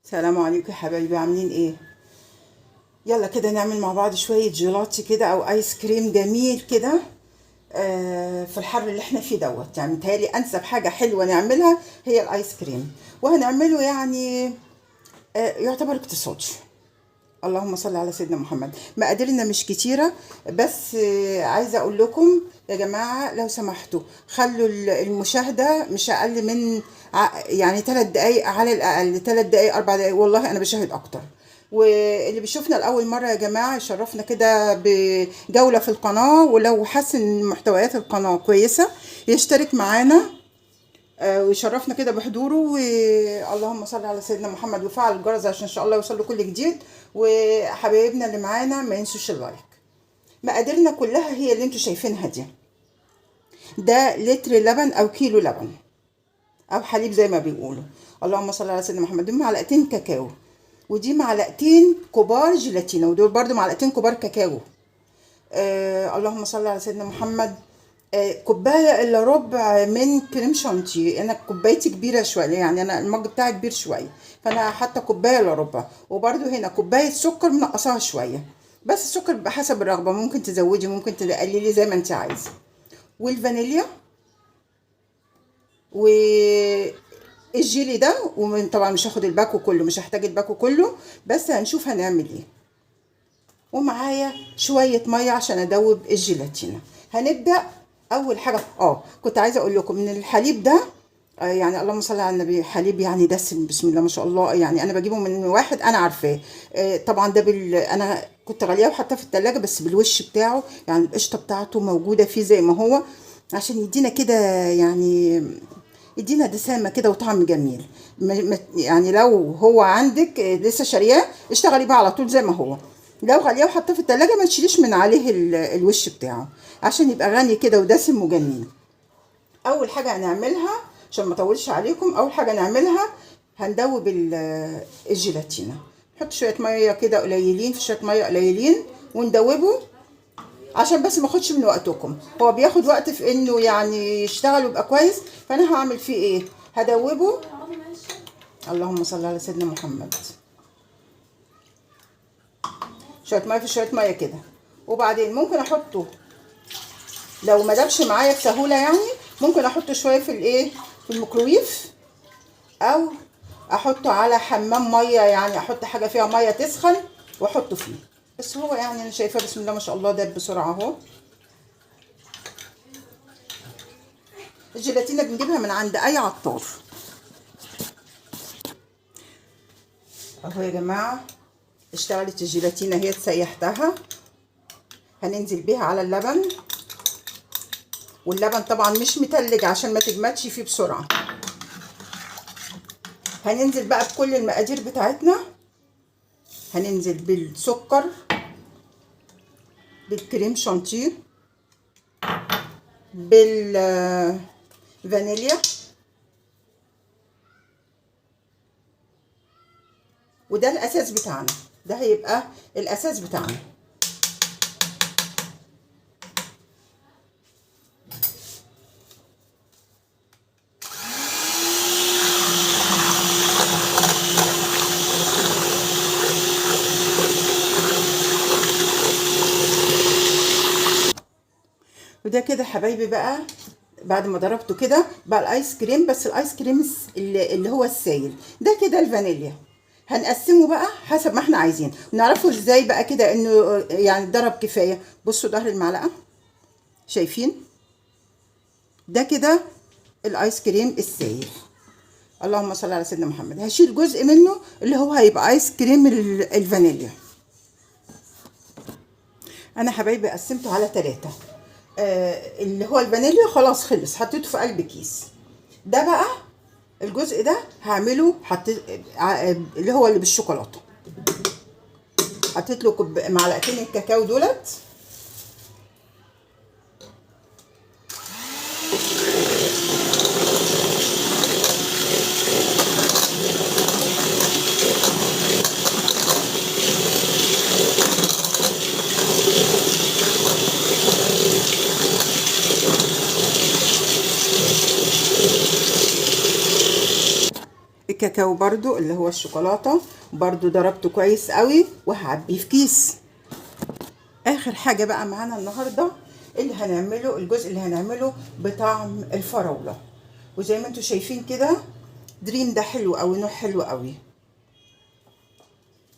السلام عليكم يا حبايبي، عاملين ايه؟ يلا كده نعمل مع بعض شوية جيلاتي كده او ايس كريم جميل كده. في الحر اللي احنا فيه دوت، يعني متهيألي انسب حاجة حلوة نعملها هي الايس كريم، وهنعمله يعني يعتبر اقتصادي. اللهم صل على سيدنا محمد. مقاديرنا مش كتيرة، بس عايزة اقول لكم يا جماعة لو سمحتوا خلوا المشاهدة مش اقل من يعني 3 دقايق على الاقل، 3 دقايق 4 دقايق، والله انا بشاهد اكتر. واللي بيشوفنا لاول مرة يا جماعة يشرفنا كده بجولة في القناة، ولو حس ان محتويات القناة كويسة يشترك معانا، ويشرفنا كده بحضوره. واللهم صل على سيدنا محمد، وفعل الجرس عشان ان شاء الله يوصل له كل جديد. وحبايبنا اللي معانا ما ينسوش ال like. مقاديرنا كلها هي اللي انتوا شايفينها دي، ده لتر لبن او كيلو لبن او حليب زي ما بيقولوا. اللهم صل على سيدنا محمد. دول معلقتين كاكاو، ودي معلقتين كبار جيلاتينا، ودول برضو معلقتين كبار كاكاو. اللهم صل على سيدنا محمد. كوباية الا ربع من كريم شانتيه. انا كوبايتي كبيرة شوية، يعني انا المج بتاعي كبير شوية، فانا حاطه كوباية الا ربع. وبرده هنا كوباية سكر منقصاها شوية، بس السكر بحسب الرغبة، ممكن تزودي ممكن تقللي زي ما انت عايزه. والفانيليا والجيلي ده، ومن طبعا مش هاخد الباكو كله، مش هحتاج الباكو كله، بس هنشوف هنعمل ايه. ومعايا شوية مية عشان ادوب الجيلاتينا. هنبدا اول حاجة. كنت عايزه اقول لكم ان الحليب ده، يعني اللهم صل على النبي، حليب يعني دسم بسم الله ما شاء الله، يعني انا بجيبه من واحد انا عارفاه. طبعا ده انا كنت غالياه وحطاه في التلاجة، بس بالوش بتاعه، يعني القشطه بتاعته موجودة فيه زي ما هو، عشان يدينا كده، يعني يدينا دسامه كده وطعم جميل. يعني لو هو عندك، لسه شارياه اشتغلي بقى على طول زي ما هو. لو غالياه وحطاه في التلاجة ما تشيليش من عليه الوش بتاعه، عشان يبقى غني كده ودسم وجميل. اول حاجة هنعملها عشان ما اطولش عليكم، اول حاجة نعملها هندوب الجيلاتينا. نحط شوية مية كده قليلين، في شوية مية قليلين، وندوبه عشان بس ما اخدش من وقتكم. هو بياخد وقت في انه يعني يشتغل ويبقى كويس، فانا هعمل فيه ايه؟ هدوبه. اللهم صل على سيدنا محمد. شوية مية في شوية مية كده، وبعدين ممكن احطه لو ما دابش معايا بسهولة، يعني ممكن احطه شوية في الايه، في الميكروويف، او احطه على حمام مية، يعني احط حاجة فيها مية تسخن واحطه فيه. بس هو يعني انا شايفاه بسم الله ما شاء الله داب بسرعة اهو. الجيلاتينا بنجيبها من عند اي عطار اهو يا جماعة. اشتغلت الجيلاتينا اهي، اتسيحتها. هننزل بيها على اللبن، واللبن طبعا مش متلج عشان ما تجمدش فيه بسرعة. هننزل بقى بكل المقادير بتاعتنا. هننزل بالسكر، بالكريم شانتيه، بالفانيليا، وده الاساس بتاعنا، ده هيبقى الاساس بتاعنا. وده كده حبايبي بقى بعد ما ضربته كده بقى الايس كريم، بس الايس كريم اللي هو السايل ده كده الفانيليا. هنقسمه بقى حسب ما احنا عايزين. نعرفه ازاي بقى كده انه يعني ضرب كفاية؟ بصوا ظهر المعلقة، شايفين ده كده الايس كريم السايل. اللهم صل على سيدنا محمد. هشيل جزء منه اللي هو هيبقى ايس كريم الفانيليا. انا حبايبي قسمته على 3. اللي هو الفانيليا خلاص خلص، حطيته في قلب كيس. ده بقى الجزء ده هعمله، حطيت اللي هو اللي بالشوكولاته، حطيت له معلقتين الكاكاو دولت. الكاكاو الكاكاو برضو اللي هو الشوكولاتة برضو ضربته كويس قوي وهعبيه في كيس. اخر حاجة بقى معانا النهاردة اللي هنعمله، الجزء اللي هنعمله بطعم الفراولة. وزي ما انتوا شايفين كده دريم ده حلو قوي، نوع حلو قوي.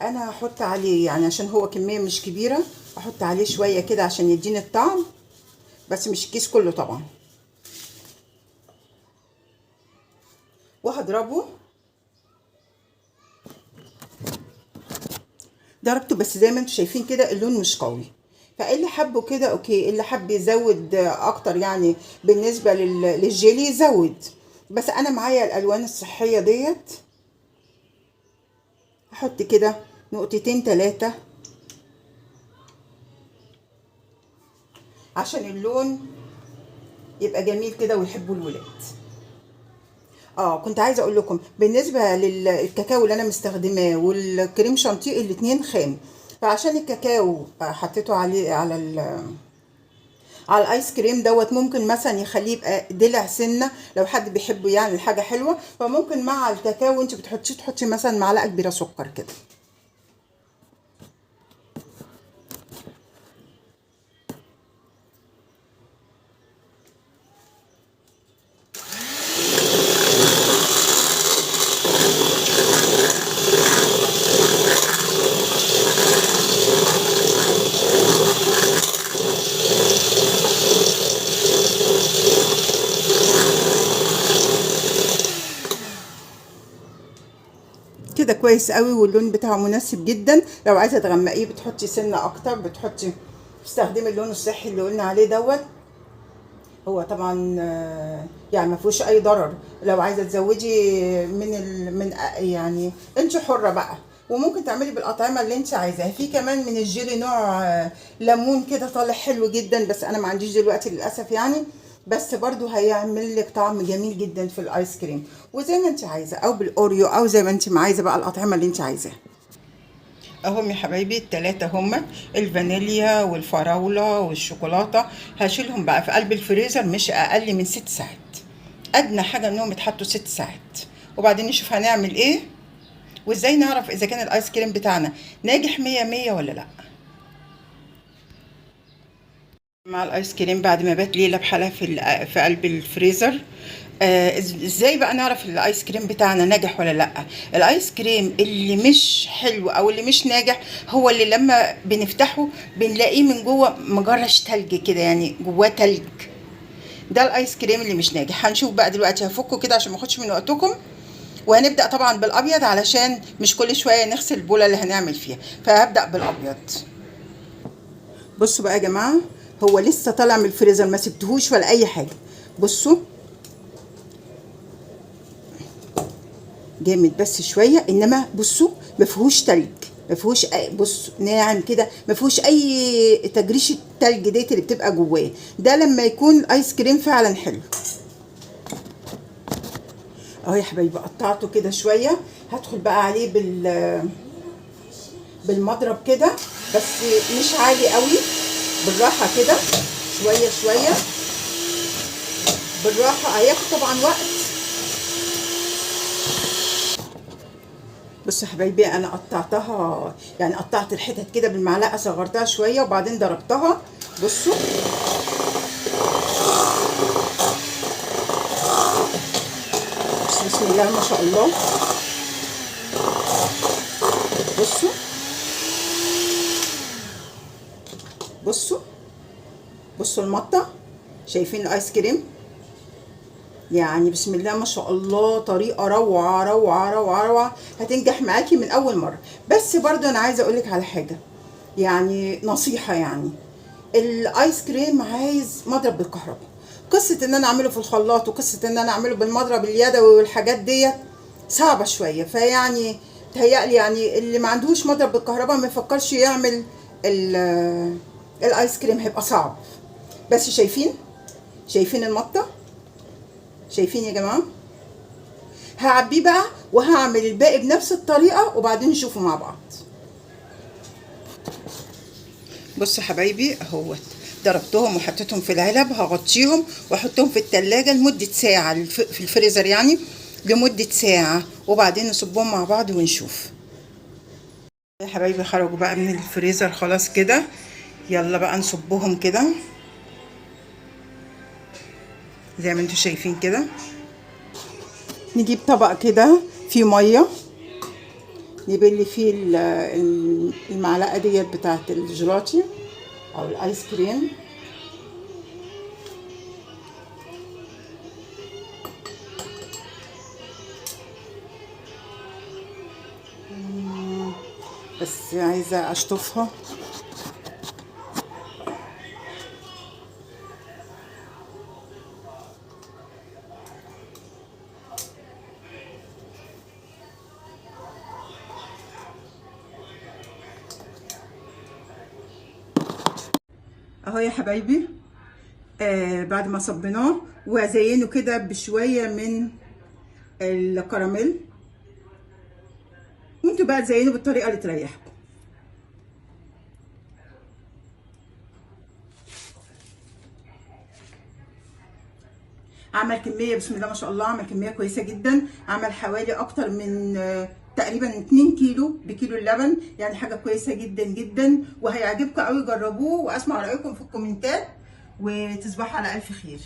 انا هحط عليه يعني عشان هو كمية مش كبيرة، احط عليه شوية كده عشان يديني الطعم، بس مش الكيس كله طبعا. وهضربه، ضربته بس زي ما انتوا شايفين كده اللون مش قوي، فاللي حبه كده okay، اللي حب يزود اكتر يعني بالنسبة للجيلي يزود، بس انا معايا الالوان الصحية ديت. هحط كده نقطتين 3 عشان اللون يبقى جميل كده ويحبوا الولاد. كنت عايزه اقول لكم بالنسبة للكاكاو اللي انا مستخدماه والكريم شانتيه الاتنين خام، فعشان الكاكاو حطيته عليه على الايس كريم دوت، ممكن مثلا يخليه يبقى دلع سنة لو حد بيحبه يعني الحاجة حلوة، فممكن مع الكاكاو وانت بتحطيه تحطي مثلا معلقه كبيرة سكر كده. كده كويس قوي، واللون بتاعه مناسب جدا. لو عايزه تغمقيه بتحطي سنة اكتر، بتستخدمي اللون الصحي اللي قلنا عليه دوت، هو طبعا يعني ما فيهوش اي ضرر. لو عايزه تزودي من ال من يعني انت حره بقى، وممكن تعملي بالاطعمه اللي انت عايزاها. في كمان من الجيلي نوع ليمون كده طالع حلو جدا، بس انا ما عنديش دلوقتي للاسف يعني، بس برضو هيعمل لك طعم جميل جدا في الايس كريم، وزي ما انت عايزه، او بالاوريو، او زي ما انت عايزه بقى الاطعمة اللي انت عايزاها. اهم يا حبايبي التلاتة هما الفانيليا والفراوله والشوكولاته، هشيلهم بقى في قلب الفريزر مش اقل من 6 ساعات، ادنى حاجة انهم يتحطوا 6 ساعات، وبعدين نشوف هنعمل ايه وازاي نعرف اذا كان الايس كريم بتاعنا ناجح 100 100 ولا لا. مع الايس كريم بعد ما بات ليلة بحالها في قلب الفريزر، ازاي بقى نعرف الايس كريم بتاعنا ناجح ولا لا؟ الايس كريم اللي مش حلو او اللي مش ناجح هو اللي لما بنفتحه بنلاقيه من جوه مجرش تلج كده، يعني جواه تلج، ده الايس كريم اللي مش ناجح. هنشوف بقى دلوقتي، هفكه كده عشان ما اخدش من وقتكم، وهنبدا طبعا بالابيض علشان مش كل شوية نغسل البوله اللي هنعمل فيها، فهبدا بالابيض. بصوا بقى يا جماعة، هو لسه طالع من الفريزر، ما سبتهوش ولا اي حاجة. بصوا جامد بس شوية، انما بصوا ما فيهوش تلج، ما فيهوش اي، بصوا ناعم كده، ما فيهوش اي تجريش التلج ديت اللي بتبقى جواه. ده لما يكون الايس كريم فعلا حلو. اهو يا حبايبي قطعته كده شوية، هدخل بقى عليه بالمضرب كده، بس مش عالي قوي، بالراحة كده شوية شوية بالراحة، هياخد طبعا وقت. بصوا يا حبايبي انا قطعتها، يعني قطعت الحتت كده بالمعلقه، صغرتها شوية وبعدين ضربتها. بصوا بسم الله ما شاء الله. بصوا بصوا بصوا المطه، شايفين الايس كريم؟ يعني بسم الله ما شاء الله، طريقه روعه روعه روعه روعه، هتنجح معاكي من اول مرة. بس برضو انا عايزه اقولك على حاجة، يعني نصيحة، يعني الايس كريم عايز مضرب بالكهرباء. قصة ان انا اعمله في الخلاط وقصة ان انا اعمله بالمضرب اليدوي والحاجات ديت صعبة شوية، فيعني تهيألي يعني اللي ما عندهوش مضرب بالكهرباء ما يفكرش يعمل الايس كريم، هيبقى صعب. بس شايفين المطه؟ شايفين يا جماعة؟ هعبيه بقى وهعمل الباقي بنفس الطريقة وبعدين نشوفه مع بعض. بصوا حبايبي اهوت، ضربتهم وحطيتهم في العلب، هغطيهم واحطهم في التلاجة لمدة ساعة في الفريزر، يعني لمدة ساعة، وبعدين نصبهم مع بعض ونشوف. يا حبايبي خرجوا بقى من الفريزر خلاص كده، يلا بقى نصبهم كده زي ما انتوا شايفين كده. نجيب طبق كده فيه مية نبل فيه المعلقة ديت بتاعه الجيلاتي او الايس كريم. بس عايزه اشطفها. اهو يا حبايبي بعد ما صبيناه، وزينه كده بشوية من الكراميل، وانتوا بقى تزينوا بالطريقة اللي تريحكم. عمل كمية بسم الله ما شاء الله، عمل كمية كويسة جدا، عمل حوالي اكتر من تقريبا 2 كيلو بكيلو اللبن، يعني حاجة كويسة جدا جدا، وهيعجبكم قوي. جربوه واسمع رايكم في الكومنتات، وتصبحوا على الف خير.